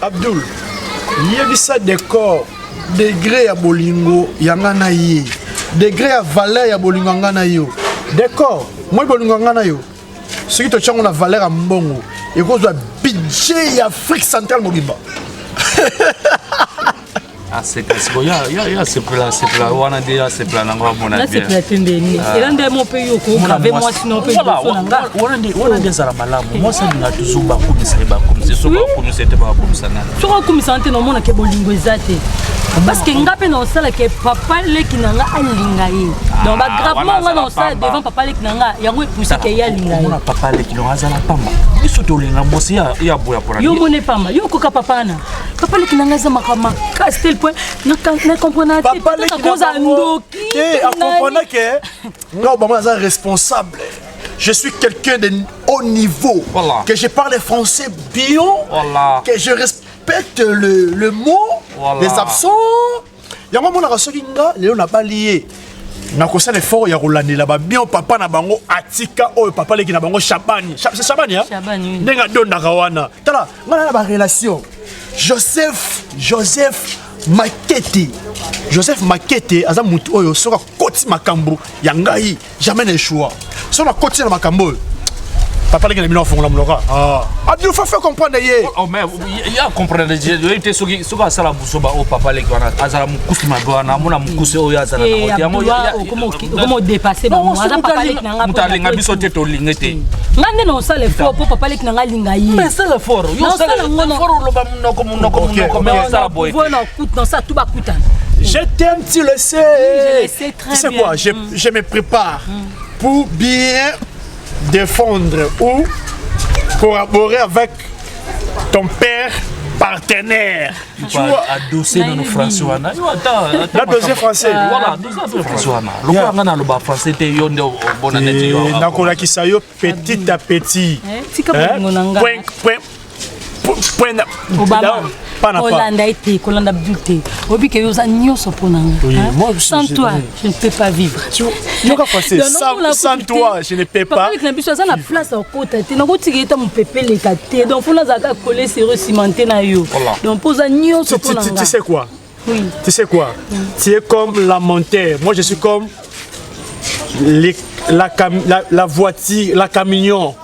Abdul, yebisa decor degré ya bolingo ya nga na ye, degré ya valeur ya bolingo ya nga na yo. Decor, moi bolingo ya nga na yo. Soki totia yango na valeur ya mbongo, ekozwa budget ya Afrique centrale mobimba. Aseka sikoyo ya asepela asepela wana nde asepela nango amona nasepela te ndeni ah. ela nde mo mpe yo okograve mwasi no mpe liboso na nga wana nde ezala malamu mwasi alinga toujours bakumisa ye bakumisa soki bakumisa te bakumisa nani soki akumisa te naomonake bolingo eza te parce que nga mpe naosala ke papa leki na nga alinga ye ah, donc bagravement nga naosala devant papa leki na nga yango epousse ke ye alinga ye papa leki na azala pamba biso tolinga mwasi ya boya pona yo omone pamba yo okoka papa na papa leki na ngai eza makambo makasi tel point na comprena te akozala ndoki te acomprena ke nga obama aza responsable. Je suis quelqu'un de haut niveau. Voilà. Que je parle français bien. Voilà. Que je respecte le mot, voilà. Les absents. Yango monaka soki nga lelo nabali ye nakosala effort ya kolandela babion papa na bango atika oyo papa leki na bango Shabani, c'est Shabani, hein? Shabani, oui. Ndenge adondaka wana tala nga na barelation Joseph Makete. Joseph Makete aza mutu oyo soki akoti makambo ya ngai jamais na échoua. Soki akoti na makambo oyo papa leki na bino afongola monoko. Ah. Abdul faut faire comprendre ye. Oh mais ya comprendre je te soki soki asala busoba o papa leki wana azala mukusi mabe wana amona mukusi oyo azala na eh, yango okoma odépasse bango aza papa leki na nga mutu alinga biso te tolinge te nga nde na osala effort po papa leki na nga alinga ye mais sala effort yo osala effort oloba munoko munoko munoko mais osala boye te na osala tout bakutana. Je t'aime, tu le sais. Oui, je le sais très tu sais bien. Quoi, je me prépare pour bien défendre ou collaborer avec ton père partenaire. Tu vois, adossé dans nos français wana. Yo attends, la dossier français. Voilà, dossier français wana. Lokola nga na loba français te yo nde obona neti yo. Nakolakisa yo petit à petit. Tika bolingo na nga. Point point point Obama kolanda ye te, kolanda Abdul te, oyebi ke yo oza nyonso mpo na nga. Sans toi je ne peux pas vivre. Yoka français, sans toi je ne peux pas. Papa na biso aza na place ya kokota te, nakotika ye ta mopepe eleka te, donc mpo nazalaka colle sero cimenté na yo, donc mpo oza nyonso mpo na nga. Tu sais quoi? Oui. Tu sais quoi? Tu es comme la montée, moi je suis comme les, la, la, la voiture, la camion,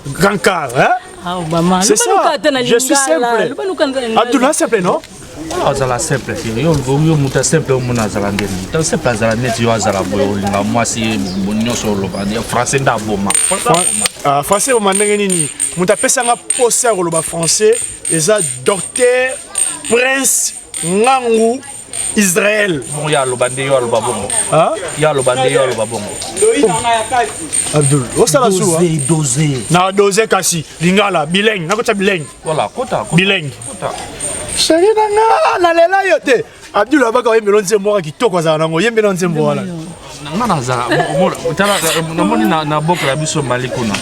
grand car, hein? Ah, Obama. C'est ça. Je suis simple. Abdullah simple, non? Azala simple te yo yo moto ya simple omona azala ndeni moto ya simple azala neti yo azala boye olinga mwasi nyonso oloba français nde aboma. Français eboma ndenge nini? Moto apesanga mposa ya koloba français eza docteur Prince Ngangu Israël. Bon, ya aloba nde yo aloba bongo. Ya aloba nde yo aloba bongo. Abdul, osala suwa. Dosé. Na dosé kasi lingala bilingue, nakota bilingue. Voilà, kota. Bilingue. Kota. Chéri na nga nalela yo te. Abdul abaka oyembela nzembo wana kitoko azala nango, oyembela nzembo wana. Nga nazala tala namoni na boka ya biso Mali kuna.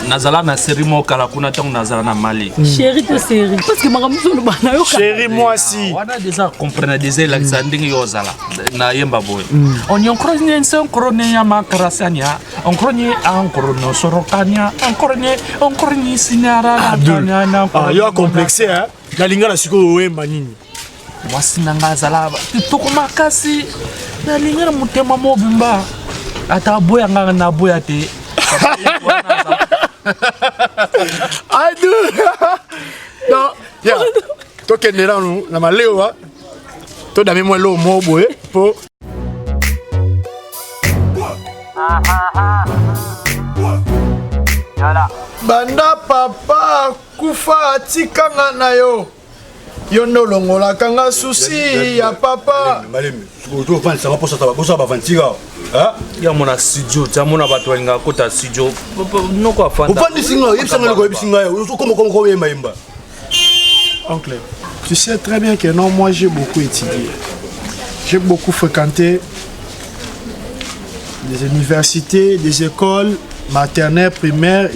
Nazala na série moko kala kuna ntango nazala na Mali. Chéri to série parce que makambo mosusu oloba na yo. Chéri mwasi. Wana déjà comprendre déjà elakisa ndenge yo ozala nayemba boye. Onyonkronye nsonkronye ya makrasanya onkronye ankrono sorokanya ankronye onkronye sinyara. Abdul, yo complexe hein. Nalinga na sikoyo oyemba nini? Mwasi na nga azala kitoko makasi, nalinga na motema mobimba, ata aboya nga na aboya te. Adu non ya tokende nanu na malewa todame mwa eloko moko boye po banda papa kufa atikanga na yo yo nde olongolaka nga susi ya papa. Bosala baventure ya mona studio tia mona bato balingaka kota studio noko afanda ofandisi nga oyebisa nga eloko oyebisi nga okomokomoko oyembayemba. Oncle, tu sais très bien que non, moi j'ai beaucoup étudié, j'ai beaucoup fréquenté des universités, des écoles maternelle, primaire,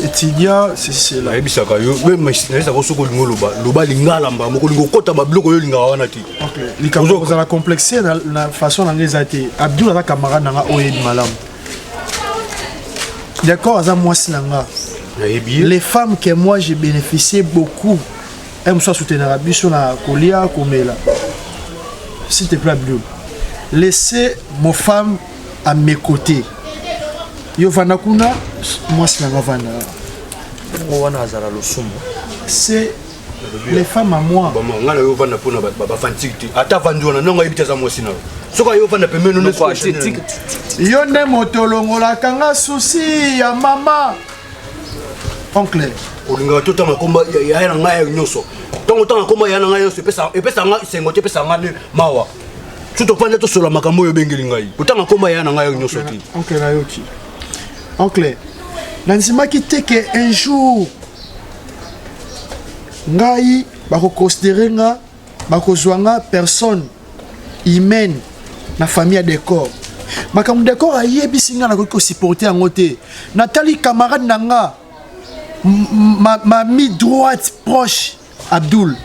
étudiant, c'est cela. Nayebisaka yo, nayebisaka soki olingi oloba, loba lingala mbala moko, olingi okota babiloko oyo olingaka wana te. Likambo kozala complexe na façon na ngai eza te. Abdul aza camarade na nga oyo oyebi malamu. D'accord, aza mwasi na nga. Nayebi. Les femmes que moi j'ai bénéficié beaucoup. Ye mosusu asoutenaka biso na kolia komela. S'il te plaît Abdul, laissez mon femme à mes côtés. Yo vanda kuna, mwasi na nga vanda. Bongo wana azala losumu. C'est les femmes à moi. Bama nga na yo vanda pona ba ba fanatique te. Ata vandi wana nonga yebi te aza mwasi na yo. Soki ayo vanda pembeni no Yo nde moto olongolaka nga souci ya mama. Oncle. Olingaka totanga komba ya na ngai nyonso. Ntango otanga komba ya na ngai nyonso epesa nga esengo te epesa nga nde mawa. Soki tofandi tosola makambo oyo obengeli ngai. Otanga komba ya na ngai nyonso te. Oncle nayoki. Oncle, nandimaki te ke un jour ngai bakoconsidere nga bakozwa nga personne humaine na famille ya decor makambo decor ayebisi nga nakoki kosupporte yango te natali camarade na nga ma, ma droite proche Abdoul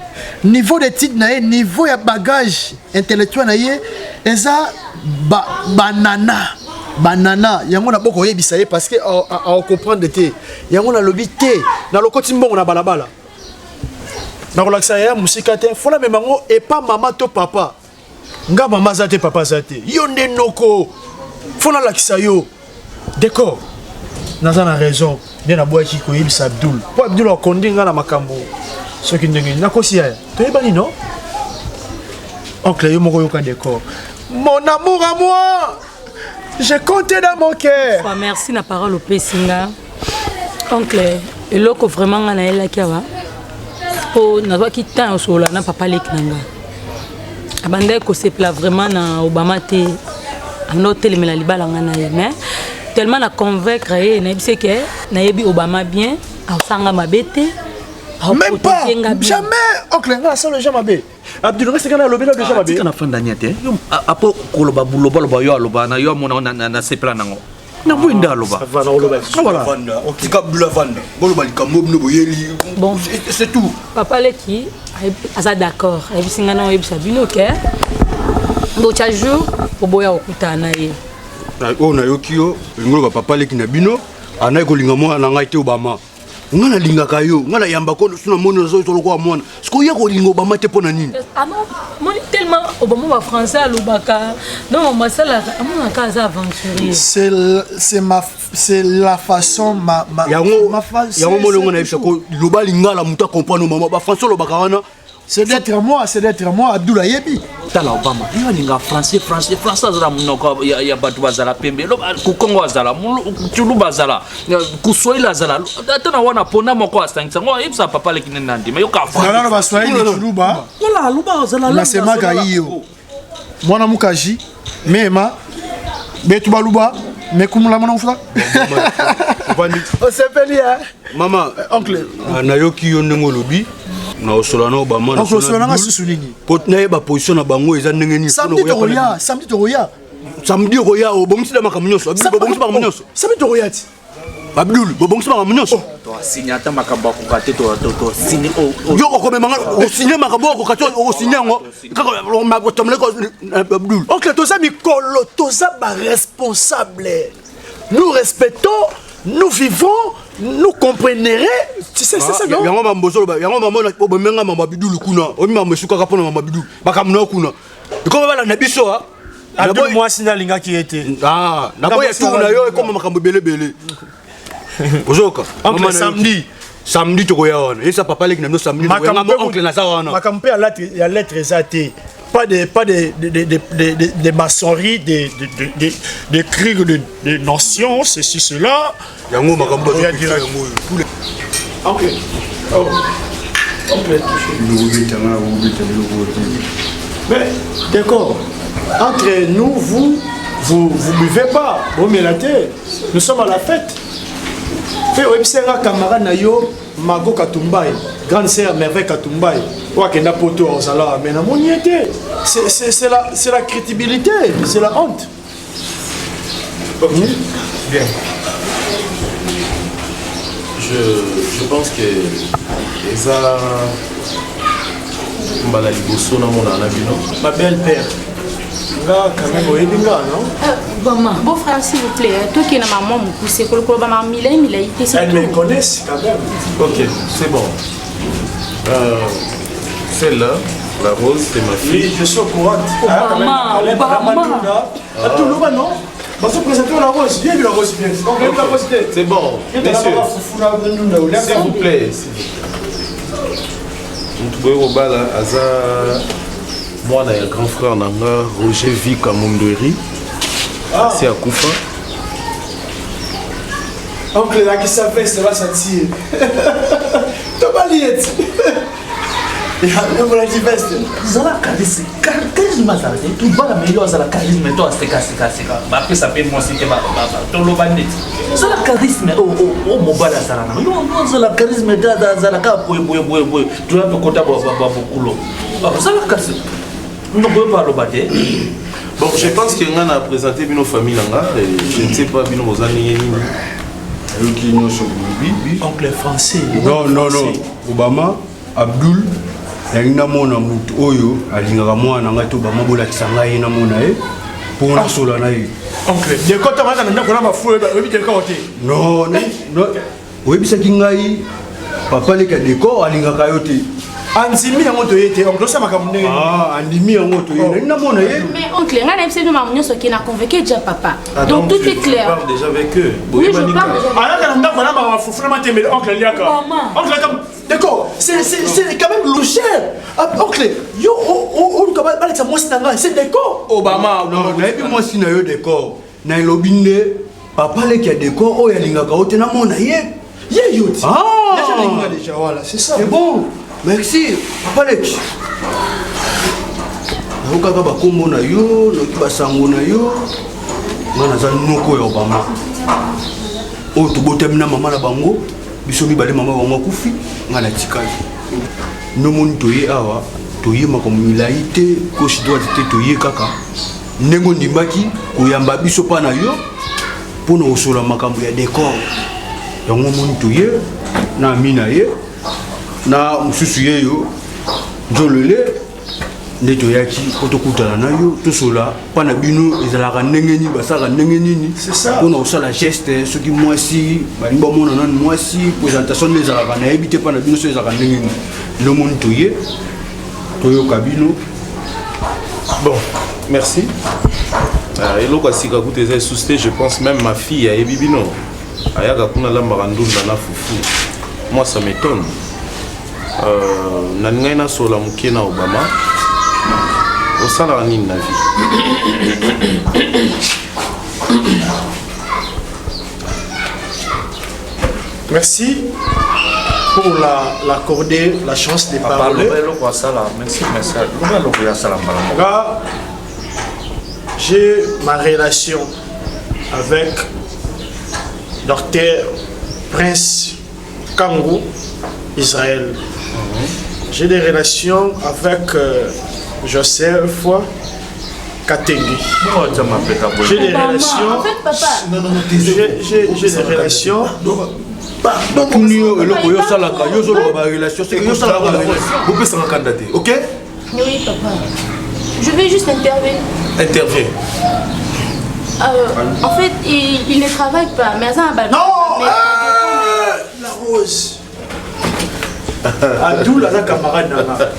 niveau d'étude na ye niveau ya bagage intellectuel na ye eza ba, banana banana yango na boko oyebisa ye parce que aocomprendre te yango nalobi te nalokoti mbongo na balabala nakolakisa yaya mosika te fo namema yango epa mama to papa nga mama aza te papa aza te yo nde noko fo nalakisa yo decor naza na raison nde nabwaki koyebisa abdul mpo abdul akondi nga na makambo soki ndenge nakosi yaya toyebani no oncle yo moko yoka decor mon amour à moi je compte dans mon cœur merci na parole opesi nga oncle eloko vraiment nga nayelaki awa mpo nazwaki temps ya kosolola na papa leki na nga abandaki kosepela vraiment na obama te abanda kotelemela libala nga na ye mais tellement na convaincre ye nayebisi ke nayebi obama bien akosanga mabe te même pas jamais oncle nga asala deja mabe abdul nga seka nalobi na deja mabe tika na fanda nia te apo koloba bulobaloba yo aloba na yo amona nasepela nango na boye nde aloba tika abdul avanda boloba likambo bino boyeli bon c'est tout papa leki aza d'accord ayebisi ngai na oyebisa bino ke botya jour oboya kokutana na ye oyo nayoki yo olingi oloba papa leki na bino anaki kolinga mwana na ngai te obama nga nalingaka yo nga nayamba ko so namoni ozo lokola mwana sikoyo ye kolinga obama te mpo na nini moni tellement obama ba français alobaka donc masalaka amonaka aza aventurier c'est ma c'est la façon ma, ma yango yango molongo nayebisa ko loba lingala moto acomprendre mama ba français olobaka wana C'est d'être moi, c'est d'être moi, Abdoul Ayebi. Tala Obama, yo alinga français, français, français azala monoko ya, ya bato bazala pembe, kukongo azala, tuluba azala, kuswahili azala. Ata na wana pona moko asangisa ngo ayebisa papa leki nene na ndima yoka français. Nalala ba swahili tuluba. Wala luba azala. Nasemaka iyo. Mwana mukaji, mema betu baluba mekumula mwana mufula. Osepeli hein? Mama, oncle, nayoki yo ndenge olobi. Na osola na Obama na osola na susu nini? Po nayeba position na bango eza ndenge nini. Samedi tokoya, samedi tokoya. Samedi okoya obongisi na makambo nyonso. Obongisi makambo nyonso. Samedi tokoya ti. Abdul, bobongisi makambo nyonso. Toasigne ata makambo akoka te tosine. Yo okomema nga osigne makambo okoka te okosigne yango kaka tomeleko Abdul. Ok, toza mikolo, toza ba responsable. Nous respectons, nous vivons, nous comprenerons. Tu sais, c'est ça, non? Yango mambo ozoloba, yango mambo obomenga mambo Abdul kuna. Omi mambo esukaka mpona mambo Abdul. Makambo na yo kuna. Ekoma balanda biso ah. Abdul mwasi nde alingaki ye te. Ah, naboya tour na yo ekoma makambo ebele ebele. Ozoka. Oncle samedi. Samedi tokoya wana. Yesa papa leki na bino samedi. Makambo oncle naza wana. Makambo pe ya lettre eza te. Pas de pas de de de de de, de maçonnerie, de de de de, de cris de de notions, ceci cela. Yango makambo ya yango. Oncle. Oh. Oncle. Mais d'accord. Entre nous, vous, vous, vous buvez pas. Vous mélatez. Nous sommes à la fête. Fait oyebisa nga camarade na yo Mago Katumbaye, grande sœur Merveille Katumbaye, oyo akenda poto ozala mais namoni ye te. C'est la, c'est la crédibilité, c'est la honte. Ok, bien. Je pense que eza mbala liboso namona na bino. Ma belle père, nga quand même oyebi nga non? Maman. Beau frère, s'il vous plaît, toi qui es na maman mokuse, kolokolo ba milai milai te. Elle me connaît quand même. Ok, c'est bon. Euh, celle-là, la rose, c'est ma fille. Oui, je suis au courant. Obama, Obama. Atoloba non bazo présenter la rose. Yebi la rose bien. Donc yebi la rose te. C'est bon, messieurs. S'il vous plaît. s'il vous plaît. Mutu boye kobala aza mwana ya grand frère na nga Roger Vika Mundweri. Asi akufa. Oncle lakisa veste basatie. Tobali ye ti. Yambolaki veste. Zala charisme charisme azala te tobala me yo azala charisme to asekasekaseka bapesa mpe mwasi te toloba neti zala charisme o mobali azala nango yo azala charisme te azala kaka boye boye boye boye toya mpe kota babokulo zala kasi ndoko yo mpe aloba te. Bon, je pense que nga na présenté bino famille na nga et je ne sais pas bino boza ndenge nini. Nayoki nyonso bolobi. Oncle français. Non, non, non. Obama, Abdul, nalingi namona motu oyo alingaka mwana na ngai to Obama bolakisa ngai ye namona ye mpo nasola na ye. Oncle, décor tanga na ndako na mafu oyebi décor te. Non, non, non. Oyebisaki ngai papa leka décor alingaka yo te. Andimi yango toye te oncle osala makambo ndenge nini? Ah, andimi yango toye. Nalingi namona ye. Mais oncle, nga nayebisi bino makambo nyonso ke na convoqué déjà papa. Ah, Donc tout tu- est tu clair. parles déjà avec eux. Oui, je Boyebani parle kaka. déjà. Alaka na ndako na mafufu na matembele oncle aliaka. Obama. Oncle aka D'accord, c'est quand même loucher. Ah, oncle, yo oluka balakisa mwasi na ngai, c'est décor. Obama. Non, nayebi mwasi na yo décor. Na elobi nde papa leki ya décor oyo alingaka yo te namona ye. Ye yo ti. Ah. Déjà linga déjà voilà, c'est ça. C'est bon. Merci, papa leki. Nayokaka bakombo na yo, nayoki basango na yo. Nga naza noko ya Obama. Oyo tobotami na mama na bango, biso mibale mama bango akufi, nga natikali. Nomoni toye awa, toye makambo milai te, gauche droite te, toye kaka ndenge ondimaki koyamba biso mpa na yo mpona kosola makambo ya décor. Yango omoni toye na ami na ye na mosusu ye yo nzolele nde toyaki mpo tokutana na yo tosola mpa na bino ezalaka ndenge nini, basalaka ndenge nini mpona kosala geste soki mwasi balingi bamona nanu mwasi, présentation nde ezalaka nayebi te mpa na bino so ezalaka ndenge nini. Nde omoni toye toyoka bino. Bon, merci. Eloko ya sika kutu eza lisusu te. Je pense même ma fille ayebi bino. Ayaka kuna alambaka ndunda na fufu. Moi ça m'étonne. Nalingai nasola moke na Obama. Osalaka nini na vie? Merci pour l'accorder la chance de Papa, parler. loba eloko asala. Merci, merci. Loba eloko ya asala mbala moko. Là, j'ai ma relation avec Docteur Prince Kangou, Israël. J'ai des relations avec Joseph Katengi. Bon, tu m'as fait ta J'ai des Obama. relations. En fait, papa. J'ai des relations. Tuni yo eloko yo osalaka, yo ozoloba barelation, soki yo osalaka barelation. Bopesanga kanda te, ok? Oui, papa. Je vais juste intervenir. Interviens. En fait, il ne travaille pas. Mais ça, bah, Non mais- La rose. Abdoul aza camarade na nga.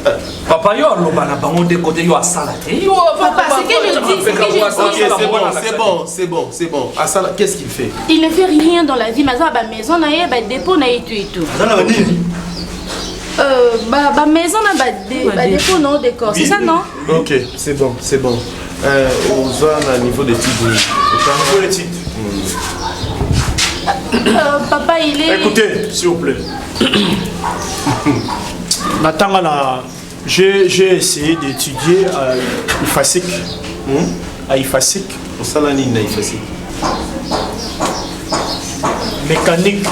Papa, yo aloba na bango nde kote yo asala te. Yo, Papa, ce que je dis, ce que je dis. Ok, c'est bon, c'est bon, c'est bon, c'est bon. Asala, qu'est-ce qu'il fait? Il ne fait rien dans la vie. Mais ça, bah, maison, na ye, bah, dépôt, na ye, tout et tout. Aza na banini? Bah, maison, na, bah, bah, dépôt, non, décor. C'est ça, non? Ok, c'est bon, c'est bon. Oza na niveau d'études. Niveau d'études. Papa, il est... Écoutez, s'il vous plaît. Natanga na, j'ai essayé d'étudier à IFASIC. À IFASIC. Osala nini na IFASIC? Mécanique.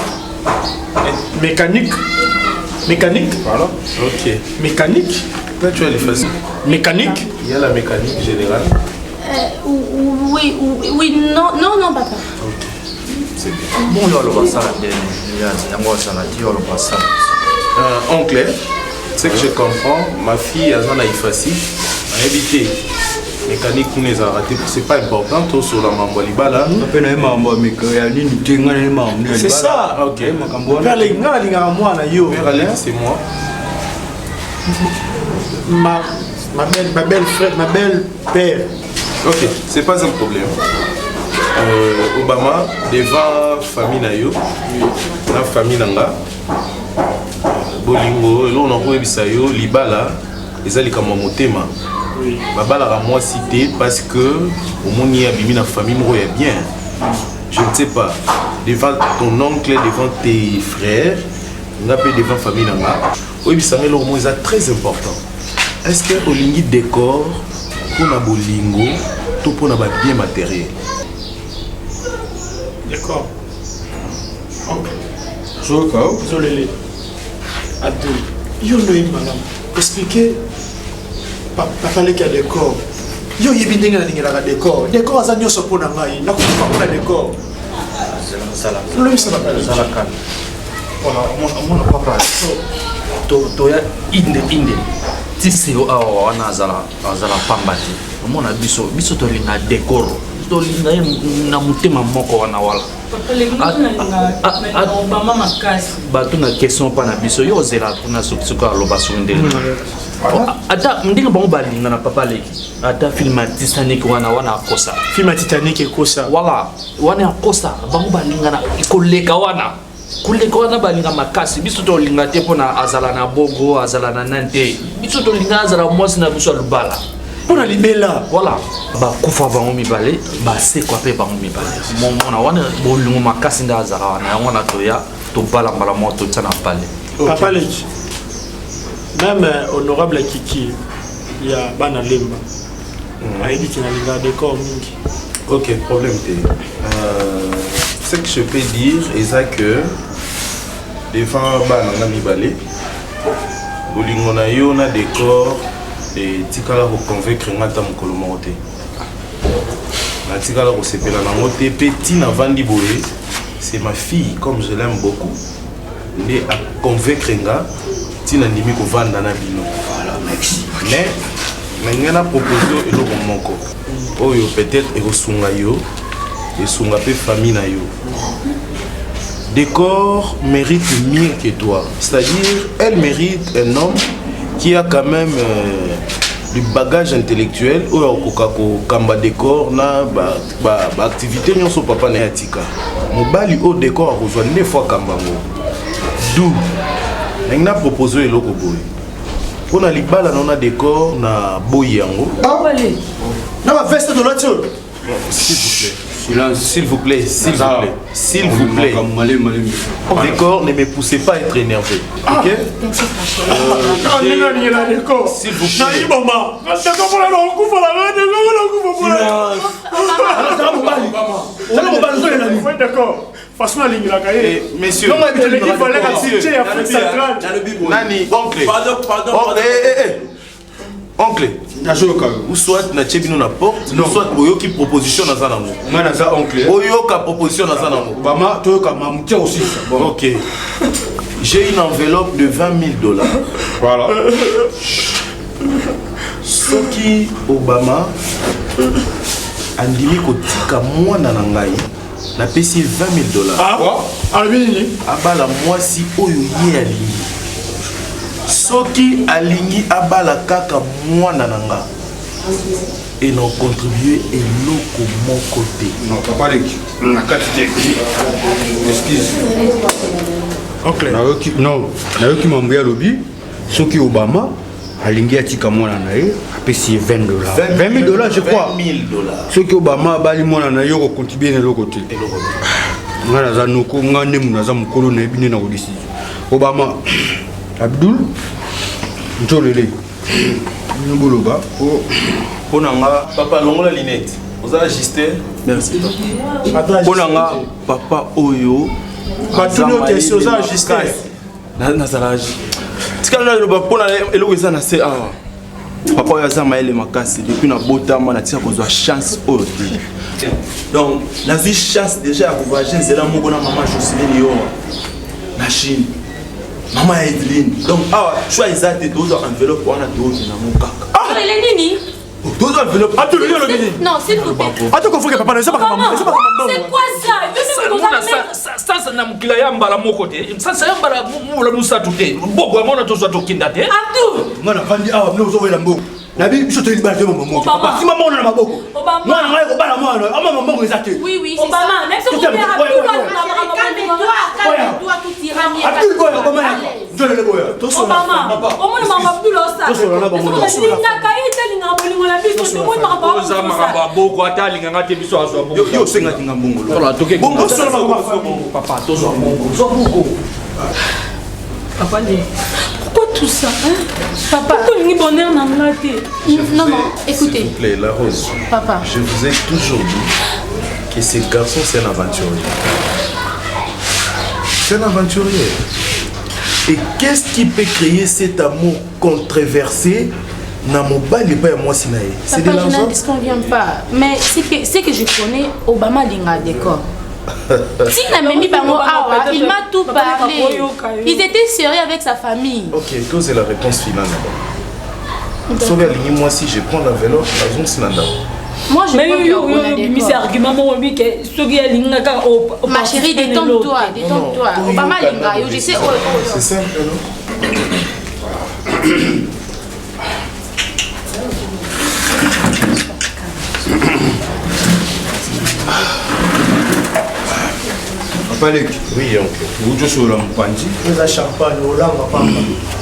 Mécanique. Mécanique. Voilà. Ok. Mécanique. Là, tu as l'IFASIC. Mécanique. Il y a la mécanique générale. Oui, oui, oui, non, non, non, papa. Ok. C'est bien. Bon, yo aloba asala nde, yango asala te, yo aloba asala. Oncle, ce que je comprends, ma fille aza na IFASIC, ayebi te. Mécanique kuna ezalaka te, c'est pas important, tosolola mambo ya libala. Mpe naye makambo ya nini te, ngai naye makambo C'est ça. Ok. Makambo wana. Père, ngai nalingaka mwana yo. Père Aleki, c'est moi. Ma belle frère, ma belle père. Ok, c'est pas un problème. Obama, devant famille na yo, na famille na nga, bolingo, eloko nakoyebisa yo, libala eza likambo ya motema. Babalaka mwasi te parce que omoni ye abimi na famille moko ya bien. Je ne sais pas, devant ton oncle, devant tes frères, nga mpe devant famille na nga, oyebisa nga eloko moko eza très important: est ce que olingi décor mpona bolingo to mpona babien matériel? D'accord. Oncle. Zoka. Zolele. Abdul. Yo ndoyi malamu. Expliquer papa leki ya décor. Yo oyebi ndenge nalingelaka décor. Décor aza nyonso mpo na ngai. Nakokufa mpo na décor. Lobisa papa leki. Omona papa, toya inde inde ti seo awa wana azala pamba te. Omona biso tolinga décor, tolinga ye na motema moko wana wala. Obama makasi. Bato na question mpa na biso, yo ozela kuna soki aloba soki ndenge ata ndenge bango balinga na papa leki, ata film ya Titanic wana akosa. Film ya Titanic ekosa. Wala wana akosa, bango balingana koleka wana, koleka wana, balinga makasi. Biso tolinga te mpona azala na bongo, azala na nani te. Biso tolinga azala mwasi na biso ya lubala. Mpona libela. Voilà, bakufa bango mibale, basekwa mpe bango mibale. Momona wana bolingo makasi nde azala wana. Yango wana toya tobala mbala moko, totia na pale. Papa leki, même honorable Kiki ya bana Lemba ayebi ti nalingaka décor mingi. Ok, problème te. Ce que je peux dire eza que devant bana nga mibale, bolingo na yo na décor etikala koconvaincre nga ata mokolo moko te. Natikala kosepela nango te. Mpe ntina avandi boye, c'est ma fille, comme je l'aime beaucoup, nde aconvaincre nga ntina ndimi kovanda na bino. Mais na ngai na propose yo eloko moko oyo peut-être ekosunga yo, esunga mpe famille na yo. Décor mérite mieux que toi, c'est-à-dire elle mérite un homme qui a quand même du bagage intellectuel oyo akoka kokamba décor na baactivité ba nyonso papa na ye atika. Mobali oyo décor akozwa nde fo akamba yango. Du ndenge na propose oyo eloko boye mpo na libala na na décor, na boyi yango. Na baveste tolati oyo. S'il vous plaît. Silence. S'il vous plaît, s'il vous plaît, s'il vous plaît. Décor, ne me poussez pas à être énervé. Ok. Ndenge alingela décor. S'il vous plaît. Nayiboma décor mpona nakokufa na décor, nakokufa mpona. Zala mobali, ozolela nini? D'accord, façon alingelaka ye. Messieurs. Eleki valeur ya budget ya Afrique centrale. Nani, oncle. Pardon, pardon. Oh, eh, eh, eh. Oncle. Nazoyoka yo. Ou soit natie bino na porte, ou soit boyoki proposition naza nango. Ngai naza oncle. Boyoka proposition naza nango. Bama toyoka mamutia osisa. Bon. Ok. J'ai une enveloppe de 20 000 $. Voilà. Soki Obama andimi kotika mwana na ngai, napesi ye 20 000 $. Alobi nini? Abala mwasi oyo ye alingi. Soki alingi abala kaka mwana na nga, e na contribue eloko moko te. Non, papa leki, na kati te, excuse. Oncle. Nayoki, non, nayoki mambo ya alobi, soki Obama alingi atika mwana na ye, apesi ye 20 $, 20 000 $, je crois. 20 000 $. Soki Obama abali mwana na ye, okocontribue na eloko te. Nga naza noko, nga nde moto naza mokolo, nayebi nde na kodécider. Obama, Abdul, nzolele bino boloba mpo na nga. Papa, longola lunette, oza juste. Merci papa. Mpo na nga, papa oyo Batuni yo question, oza juste. Nazala tikala naloba mpo na eloko eza na se awa. Papa oyo aza mayele makasi. Depuis nabotama, natika kozwa chance oyo te. Donc nazwi chance déjà ya kovoyage nzela moko na mama Joseline Yowa na Chine, mama ya Edeline. Donc awa choix eza te, tozwa enveloppe wana, tozwi nango kaka. Ele nini? Tozwa enveloppe. Abdul, yo olobi nini? Non, s'il vous plaît. Ata kofuka papa na eza makambo Maman, eza makambo c'est mbongo. quoi ça? Yo Mona sasa na mokila ya mbala moko te sasa ya mbala mula mosatu te mbongo ya mona tozwa tokinda te. Abdul. Nga navandi awa bino ozowela mbongo na biso toyeli bana toyeba mbongo Obama. papa sima mbongo na maboko Obama. mwana ngai kobala mwana ama mbongo eza te. Oui, oui, c'est Obama, ça. même si Tout à fait. on Ouais, ouais, ouais. Calme-toi, calme-toi, tout ira mieux. Abdul boya obama yaka nzolele boya. Obama, omona makambo Abdul osala. Tosola na bango. Alingaka ye te, alingaka bolingo na biso, tomoni makambo Oza akosala. makambo ya boko ata alinganga te biso azwa bongo. Yo osengaki nga mbongo. Tola, toke- Bongo Tosola osala makambo ya bongo, papa tozwa bongo zwa bongo. Papa Lé, pourquoi tout ça hein? Papa. Pourquoi olingi bonheur na nga te? Non, non, écoutez. S'il vous plaît, la Rose. Papa. Je vous ai toujours dit que ce garçon, c'est un aventurier. C'est un aventurier. Et qu'est-ce qui peut créer cet amour controversé na mobali epai ya mwasi na ye? C'est de Papa, je n'en l'argent. disconviens pas. Mais c'est que je connais Obama Linga décor. Tina Memi Bango Awa, il m'a tout parlé. Ils étaient sérieux avec sa famille. Ok, toi c'est la réponse finale d'abord. Soki alingi mwasi, je prends l'enveloppe, nazongisi na ndako. Moi, je Mais crois yo yo qu'on a yo des bimisi corps. argument moko olobi ke soki alinga kaka Ma chérie, détends-toi, détends-toi. Obama Linga, yo, je sais. Oh, oh, oh. C'est simple, non? Papa leki. Oui, oncle. Outi osolola mopanzi. Eza champagne olanga pamba.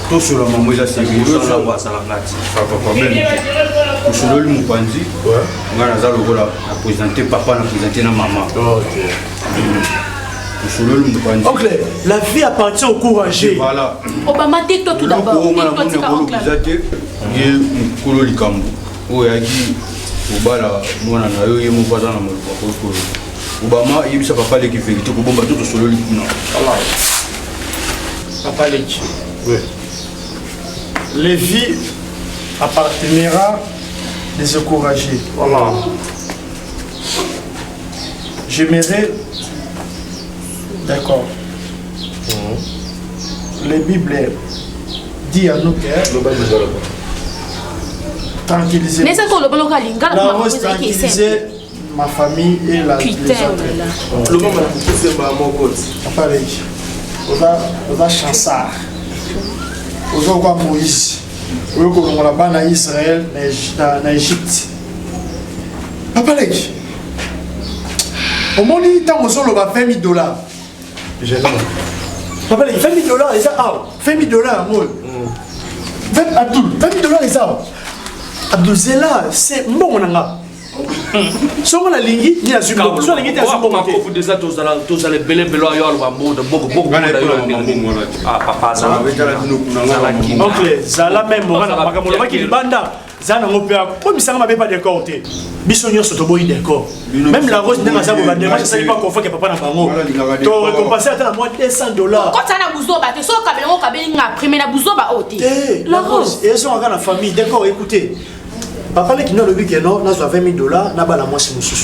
Tosolola mambo eza Osalanga asalanga ti. problème te. Tosololi mopanzi. Nga naza lokola na présente papa na présente na mama. Ok. Tosololi mopanzi. Oncle, la vie appartient au courageux. Voilà. Obama, tais-toi tout Eloko d'abord. oyo nga Tais-toi, namoni tika oncle. nakolobiza te ye mokolo likambo oyo ayaki kobala mwana na yo ye moko aza na maloba akoki koloba. Obama yebisa papa leki vérité kobomba to tosololi kuna. Papa Leki. Oui. Les vies appartenira des encouragés. Voilà. J'aimerais. D'accord. Les Bibles dit à nous que tranquilliser. Mais ça, qu'on le bloque à Linga, La rose tranquilliser ma famille et la Putain, les oh autres. là là. Lobamba na kosemba moko ti. Papa Leki, oza oza chansard. Oza kwa Moïse. Oyo kolongola bana ya Israël na na Égypte. Papa Leki, omoni ntango ozoloba 20 000 $. Jeune homme. Papa Leki, 20 000 $ eza awa. 20 000 $ yango oyo. 20 Abdul, 20 000 $ eza awa. Abdul Zela, c'est mbongo na nga. Songo nalingi ni nazwi mbongo. So nalingi te nazwi mbongo te. Makofu déjà tozala ebele ebele oyo aloba mbongo mbongo mbongo. Nga na yekola mbongo wana te. Ah papa azala. Abetala bino kuna nga na mbongo. Oncle, zala même wana makambo olobaki libanda zala nango mpe komisanga mabe pa décor te. Biso nyonso toboyi décor. Même la Rose ndenge aza boba démarche asali pa convoque papa na bango. Wana alingaka To décor. récompenser ata na mwa 200 $. Kota na buzoba te, so okabeli ngo okabeli nga après, mais na buzoba oyo te. Te, la Rose ezongaka na famille. Décor, écoutez. Papa leki no alobi ke no nazwa 20 000 $ nabala mwasi mosusu.